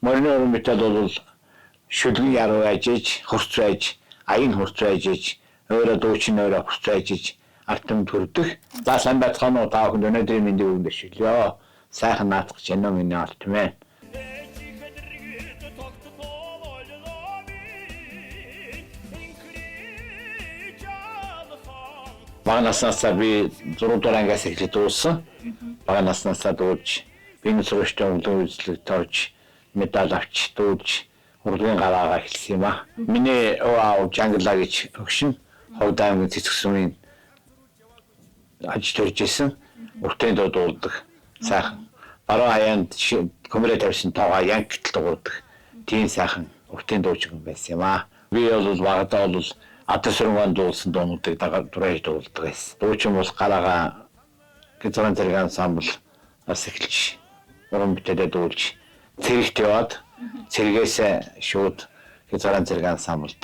Морины уран бүтээл бол шүлгэн яруу байж иж, хурц байж, аян хурц байж иж, өөрөө дуучин өөрөө хурц байж иж ард түмэнд хүрдэг. За сайн байцгаана уу, та бүхэнд өнөөдрийн мэндийг өгөн дэвшүүлье. Сайхан наацгах чинь миний ард түмэн. Бага наснаасаа би 6 дугаар ангиас эхлэж дуулсан. Бага наснаасаа дуулж, би нэг сурагчтай урлагийн үзлэгт орж, медаль авч дуулж, урлагийн гараагаа эхэлсэн юм аа. Миний өө аав Жангала гэж өгшин Ховд аймгийн Цэцгсүмийн аж төрж исэн. Уртын дуу дуулдаг. Сайхан. Баруун хаяанд көмрээ тавьсан тоогоо янг гэтэл дуурдаг. Тийм сайхан уртын дуучин байсан юм аа. Би бол багадаа бол ата сүрнгэн дуулсан дуунуудыг дагаа дураж дуулдаг байсан. Дуучин бол гараагаа гизран зэрэг ансамбл бас эхэлж уран бүтээлээ дуулж цэрэгт яваад цэргээсээ шууд гизран зэрэг ансамблд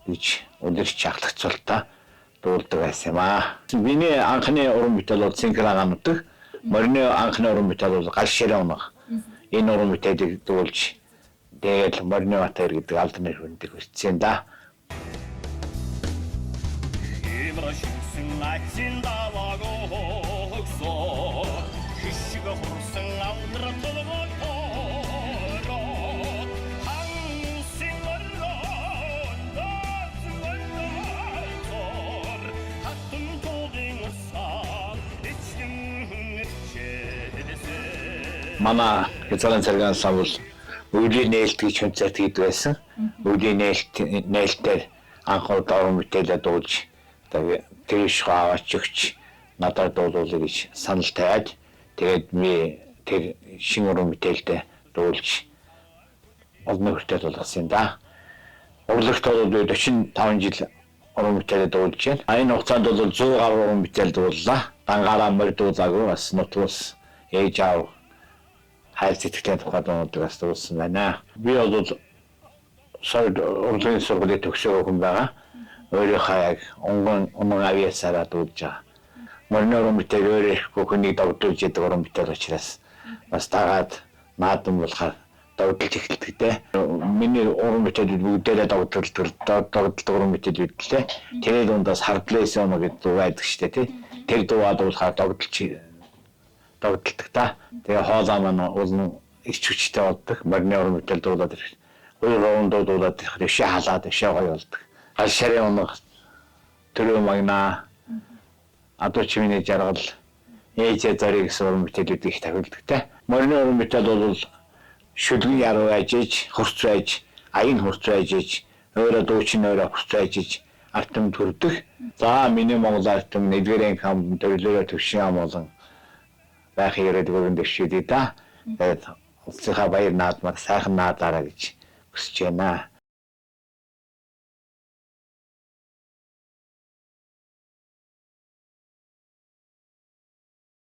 гэж үлэрч ахлагцуултаа дуулдаг байсан юм аа. Миний анхны уран бүтээл бол Цинкран нутаг, морины анхны уран бүтээл бол Гал ширээ унах. Энэ уран бүтээлийг дуулж тэгээд Морины Батар гэдэг алдар нэр хүндийг хүртсэн да. Манай хязгаарын цэрэг ансамбл үеийн нээлт гэж концерт хийдэг байсан. Үеийн нээлт нээлтээр анх удаа уран бүтээлээ дуулж тэр иш аваач өгч надад дуулуулъя гэж санал тавиад тэгээд би тэр шинэ уран бүтээлдээ дуулж олон хүртэл болгосон юм да. Урлагт бол би 45 жил уран бүтээлээ дуулж байна. Энэ хугацаанд бол 100 гаруй уран бүтээл дууллаа. Дангаараа морь дуулаагүй бас нутгуус ээж аав хайр сэтгэлийн тухай дуунуудыг бас дуулсан байна. Би бол урлагийн сургуулийг төгсөөгөө хүн байгаа. Өөрийнхөө яг онгон унан авьяасаараа дуулж байгаа. Морины уран бүтээл өөр ирэхгүй хүнийг догдуулж яадаг уран бүтээл учраас бас дагаад наадам болохоор догдолж эхэлдэг те. Миний уран бүтээлүүд бүгдээрээ догдолдог уран бүтээлүүд лээ. Тэр дундаас хардлээсэн юм гэдэг дуу байдаг штэ тий. Тэр дуугаа дуулахаар догдолдог та. Тэгээ хоолой маань улам их хүчтэй болдог. Морины уран бүтээл дуулаад ирэх. Хоёр уран дуу дуулаад ирэх. Өшөө халаад өшөө гоё болдог. Гал шарын унах төрөө магнаа адуу чимэний жаргал ээжээ зориг гэсэн уран бүтээлүүдийг их тохиолдог те. Морины уран бүтээл бол шүлгэн яруу байж иж, хурц байж, аян хурц байж иж, өөрөө дуучин өөрөө хурц байж иж ард түмэнд хүрдэг. За миний Монгол ард түмэн эдгээрийн хам төрлөөрөө төвшин ам болон байхыг яриад өгөн дэвшүүлье да. Тэгээд улсынхаа баяр наадмаар сайхан наадаарай гэж хүсэж байна.